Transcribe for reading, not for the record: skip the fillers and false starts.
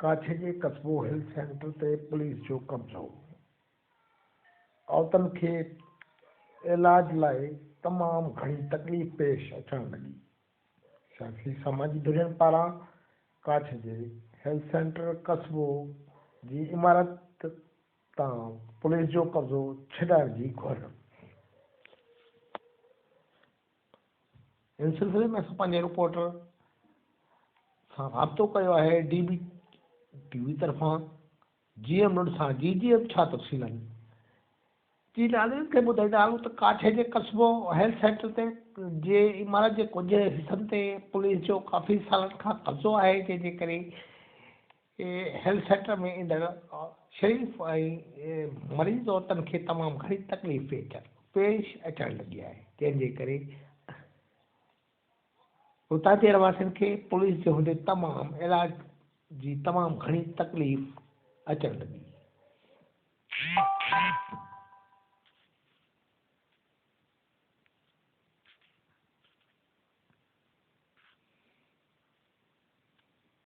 ڪاڇي جي قصبو health centre تي police جو قبضو، عورتن کي علاج لاء تمام گهڻي تڪليف پيش اچڻ لڳي، سياسي سماجي ڌرين پاران ڪاڇي جي هيلٿ سينٽر قصبو جي عمارت تان پوليس جو قبضو ڇڏائڻ جي گهر. ان سلسلي ۾ اسان پنهنجي رپورٽر سان رابطو ڪيو آهي ڊي بي ٽي وي طرفان جي ايم لنڊ سان جي جي ايم ڇا تفصيل آهن جي ناظرين کي ٻڌائيندا هلون ته ڪاٺي جي قصبو هيلٿ سينٽر تي جي عمارت جي ڪجهه حصن تي پوليس جو ڪافي سالن کان قبضو آهي جنهن جي ڪري هيلٿ سينٽر ۾ ايندڙ شريف ۽ مريض عورتن کي تمام گهڻي تڪليف پيش اچڻ لڳي آهي جنهن جي ڪري اتان جي رهواسين کي پوليس جي هوندي تمام علاج جي تمام گهڻي تڪليف اچڻ لڳي.